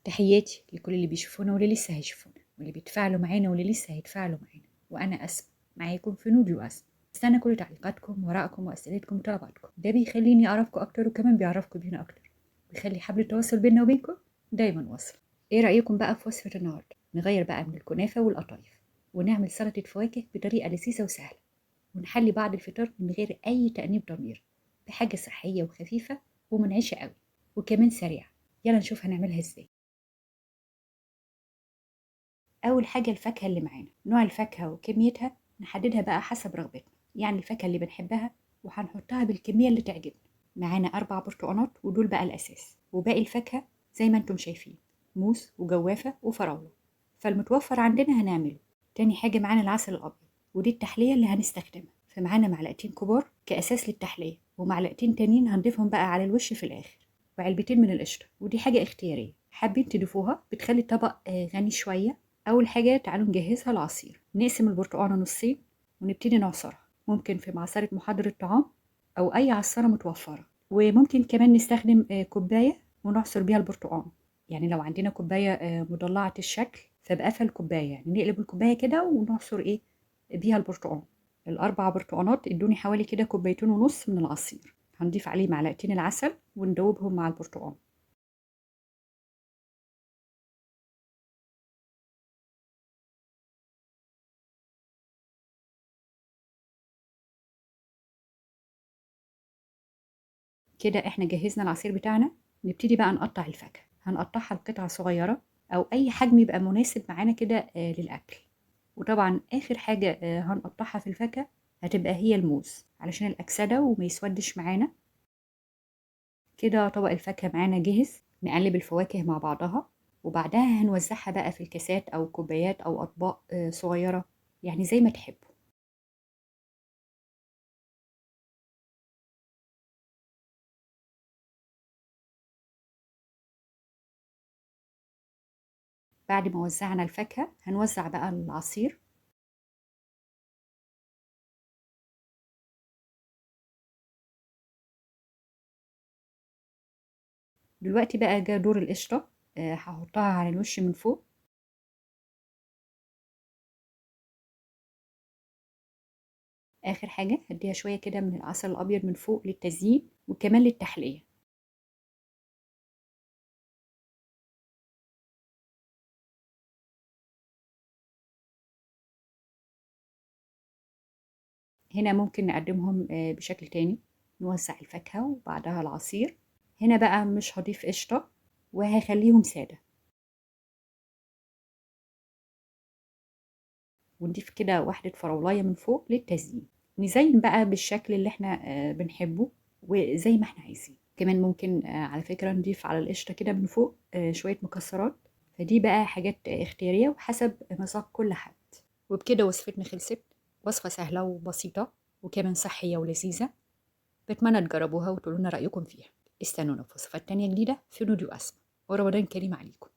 تحياتي لكل اللي بيشوفونا واللي لسه هيشوفونا، واللي بيتفاعلوا معانا واللي لسه هيتفاعلوا معانا. وأنا أسماء معاكم في نودي وأسماء. استنى كل تعليقاتكم ورائكم وأسئلتكم وطلباتكم، ده بيخليني أعرفكم أكتر وكمان بيعرفكم بينا أكتر، بيخلي حبل التواصل بيننا وبينكم دايما واصل. إيه رأيكم بقى في وصفة النهاردة؟ نغير بقى من الكنافة والقطايف ونعمل سلطة فواكه بطريقة لذيذة وسهلة، ونحلي بعد الفطار من غير أي تأنيب ضمير، بحاجة صحية وخفيفة ومنعشة قوي وكمان سريعة. يلا نشوف هنعملها ازاي. أول حاجة الفاكهة اللي معانا، نوع الفاكهة وكميتها نحددها بقى حسب رغبتنا، يعني الفاكهة اللي بنحبها وهنحطها بالكمية اللي تعجبنا. معانا 4 برتقانات ودول بقى الأساس، وباقي الفاكهة زي ما انتم شايفين موز وجوافة وفراولة، فالمتوفر عندنا هنعمله. تاني حاجة معانا العسل الأبيض، ودي التحلية اللي هنستخدمها، فمعانا معلقتين كبار كأساس للتحلية، ومعلقتين تانيين هنضيفهم بقى على الوش في الآخر، وعلبتين من القشطة، ودي حاجة اختيارية حابين تضيفوها بتخلي الطبق غني شوية. أول حاجة تعالوا نجهزها العصير. نقسم البرتقانة نصين ونبتدي نعصرها، ممكن في معصرة محضر الطعام أو أي عصارة متوفرة، وممكن كمان نستخدم كوباية ونعصر بيها البرتقان. يعني لو عندنا كوباية مضلعة الشكل فبقفل الكوباية، يعني نقلب الكوباية كده ونعصر بيها البرتقان. ال4 برتقانات ادوني حوالي كده كوبايتين ونص من العصير. هنضيف عليه معلقتين العسل وندوبهم مع البرتقان. كده احنا جهزنا العصير بتاعنا. نبتدي بقى نقطع الفاكهة، هنقطعها لقطع صغيرة او اي حجم يبقى مناسب معانا كده للاكل. وطبعا اخر حاجة هنقطعها في الفاكهة هتبقى هي الموز علشان الاكسدة وما يسودش معانا. كده طبق الفاكهة معانا جهز. نقلب الفواكه مع بعضها وبعدها هنوزعها بقى في الكاسات او كوبايات او اطباق صغيرة، يعني زي ما تحبوا. بعد ما وزعنا الفاكهة هنوزع بقى العصير. دلوقتي بقى جه دور القشطة، هحطها على الوش من فوق. آخر حاجة هديها شوية كده من العسل الأبيض من فوق للتزيين وكمان للتحلية. هنا ممكن نقدمهم بشكل تاني، نوزع الفاكهة وبعدها العصير. هنا بقى مش هضيف قشطة وهخليهم سادة، ونضيف كده واحدة فراولاية من فوق للتزيين. نزين بقى بالشكل اللي احنا بنحبه وزي ما احنا عايزين. كمان ممكن على فكرة نضيف على القشطة كده من فوق شوية مكسرات، فدي بقى حاجات اختيارية وحسب مذاق كل حد. وبكده وصفتنا خلصت، وصفة سهلة وبسيطة وكمان صحية ولذيذة. بتمنى تجربوها وتقولوا لنا رأيكم فيها. استنونا في وصفات تانية جديدة في نودي وأسماء، ورمضان كريم عليكم.